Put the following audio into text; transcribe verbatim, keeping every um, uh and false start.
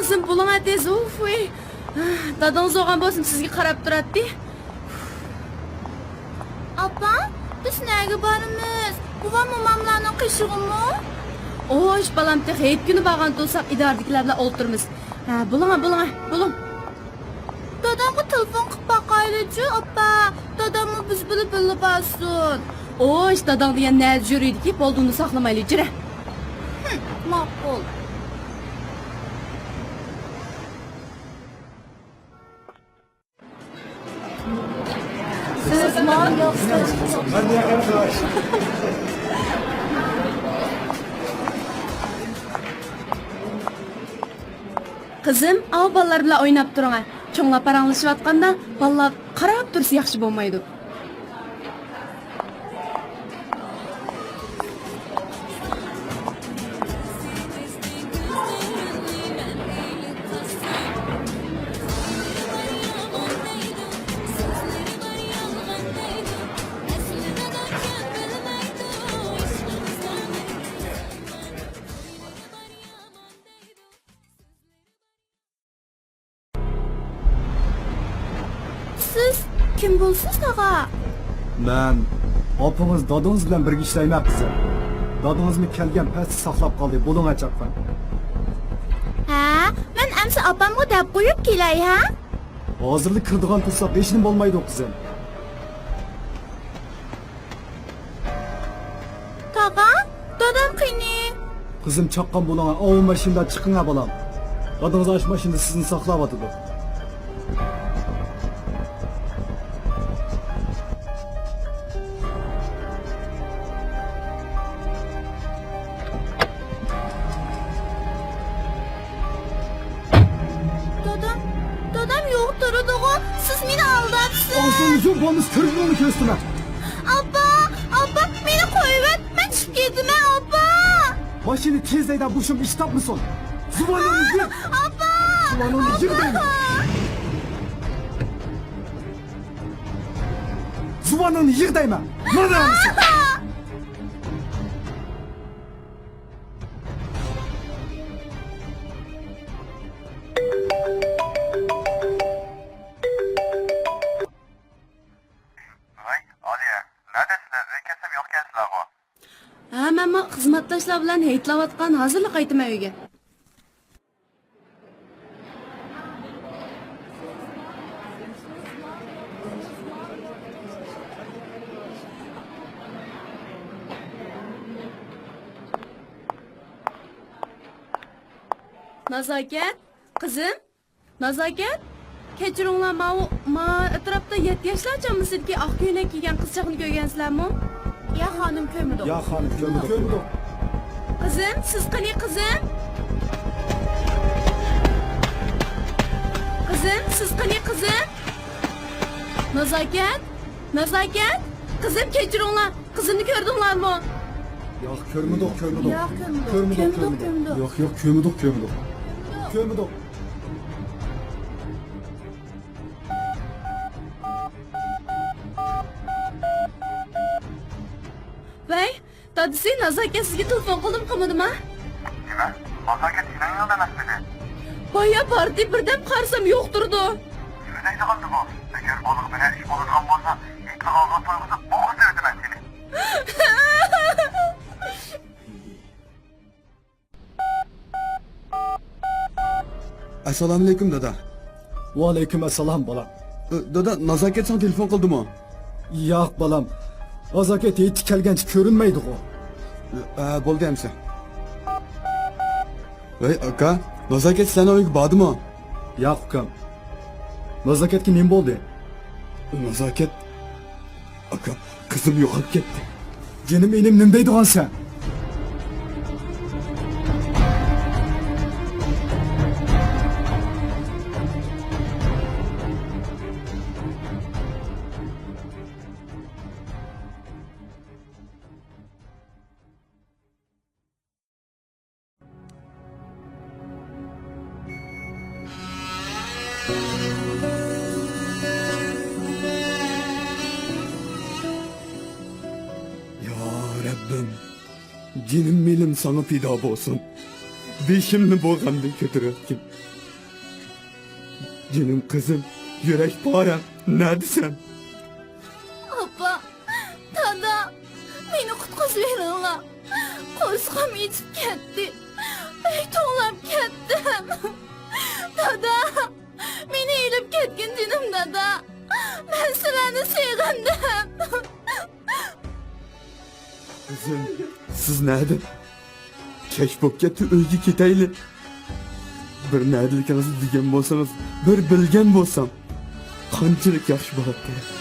قىزىم، بولۇڭ تېز، ئۇفۇي. دادىڭىز بولغان بولسىمۇ سىزگە قاراپ تۇراتتى. ئاپا، بىز نەگە بارىمىز؟ بوۋام، موماملارنىڭ قېشىغىمۇ؟ ئوش، بالام، تېخى ھېيت كۈنى بارغان تۇرساق، ئىدارىدىكىلەر بىلەن ئولتۇرىمىز. ھە، بولۇڭ، بولۇڭ، بولۇڭ. دادامغا تېلېفون قىلىپ باقايلىچۇ، ئاپا. داداممۇ بىز بىلەن بىللە بارسۇن. ئوش، داداڭ دېگەن نەدە يۈرىدىكى، بولدى، ئۇنى ساقلىمايلى، جۈرە. ھىم، ماقۇل. قىزىم، ئاۋۇ بالىلار بىلەن ئويناپ تۇرۇڭ. چوڭلار پاراڭلىشىۋاتقاندا بالىلار قاراپ تۇرسا ياخشى بولمايدۇ. سىز كىم بولىسىز، تاغا؟ مەن ئاپىڭىز، دادىڭىز بىلەن بىرگە ئىشلەيمەن، قىزىم. دادىڭىزمۇ كەلگەن پەستە ساقلاپ قالدى، بولۇڭ چاققان. ھە، مەن ئەمسە ئاپامغا دەپ قويۇپ كېلەي، ھە؟ ھازىرلا كىرىدىغان تۇرسا بېشىنى بولمايدۇ، قىزىم. تاغا، دادام قېنى؟ قىزىم، چاققان بولۇڭا، ئاۋۇ ماشىنىدا چىقىڭا، بالام. دادىڭىز ئاشۇ ماشىنىدا سىزنى ساقلاۋاتىدۇ. دادام، دادام يوق تۇرىدىغۇ، سىز مېنى ئالداپسىز. ئاغزىڭنى يۇم، بولمىسا كۆرگىنىڭنى كۆرسىتىمەن. ئاپا، ئاپا، مېنى قويۇۋەت، مەن چىقىپ كېتىمەن، ئاپا. ماشىنىنى تېز ھەيدە، بۇ شۇم ئىش تاپمىسۇن. زۇۋانىڭنى يىغ. ئاپا! زۇۋانىڭنى يىغ دەيمەن. زۇۋانىڭنى يىغ دەيمەن. مانا ئەمىسە. ۋاي، ئالىيە، نەدىسىلەر؟ ئۆيگە كەلسەم يوقكەنسىلەرغۇ؟ ھە، مەنمۇ خىزمەتداشلار بىلەن ھېيتلاۋاتقان، ھازىرلا قايتىمەن ئۆيگە. نازاكەت، قىزىم. نازاكەت، كەچۈرۈڭلار، ماۋۇ، ما ئەتراپتا يەتتە ياشلار چامىسىدىكى ئاق كۆينەك كىيگەن قىزچاقنى كۆرگەنسىلەرمۇ؟ ياق، خانىم، كۆرمىدۇق. ياق، خانىم، كۆرمىدۇق. كۆرمىدۇق. قىزىم، سىز قېنى، قىزىم؟ قىزىم، سىز قېنى، قىزىم؟ نازاكەت، نازاكەت، قىزىم، كەچۈرۈڭلار. قىزىمنى كۆردۈڭلارمۇ؟ ياق، كۆرمىدۇق، كۆرمىدۇق. ياق، كۆرمىدۇق. كۆرمىدۇق، كۆرمىدۇق، كۆرمىدۇق. كۆرمىدۇق. ياق، ياق، كۆرمىدۇق، كۆرمىدۇق. كۆرمىدۇق. ۋەي، دادىسى، نازاكەت سىزگە تېلېفون قىلدىمۇ، قىلمىدىما؟ نېمە؟ نازاكەت سېنىڭ يېنىڭدا ئەمەسمىدى؟ بايا باردى، بىردەم قارىسام يوق تۇرىدۇ. نېمە دەيدىغاندى بۇ؟ ئەگەر بالىغا بىرەر ئىش بولىدىغان بولسا، ھېيتنى ئالغا تويغۇزۇپ بوغۇزلىۋېتىمەن سېنى. ئەسسالامۇئەلەيكۇم، دادا. ۋەئەلەيكۇم ئەسسالام، بالام. ئە، دادا، نازاكەت ساڭا تېلېفون قىلدىمۇ؟ ياق، بالام. نازاكەت ھېيتتا كەلگەنچە كۆرۈنمەيدىغۇ. ئە، بولدى ئەمسە. ۋەي، ئاكا، نازاكەت سىلەرنىڭ ئۆيگە باردىمۇ؟ ياق، ئۇكام. نازاكەتكە نېمە بولدى؟ نازاكەت، ئاكا، قىزىم يوقاپ كەتتى. جېنىم ئىنىم، نېمە دەيدىغانسەن؟ يا رەببىم، جېنىم مېلىم ساڭا پىدا بولسۇن. بېشىمنى بۇ غەمدىن كۆتۈرۈۋەتكىن. جېنىم قىزىم، يۈرەك پارەم، نەدىسەن؟ ئاپا، دادا، مېنى قۇتقۇزۇۋېلىڭلار. قورسىقىم ئېچىپ كەتتى. بەك توڭلاپ كەتتىم. دادا، مېنى ئېلىپ كەتكىن جېنىم دادا. مەن سىلەرنى سېغىندىم. قىزىم، سىز نەدە؟ كەچ بولۇپ كەتتى، ئۆيگە كېتەيلى. بىر نەدىلىكىڭىزنى دېگەن بولسىڭىز، بىر بىلگەن بولسام، قانچىلىك ياخشى بولاتتى.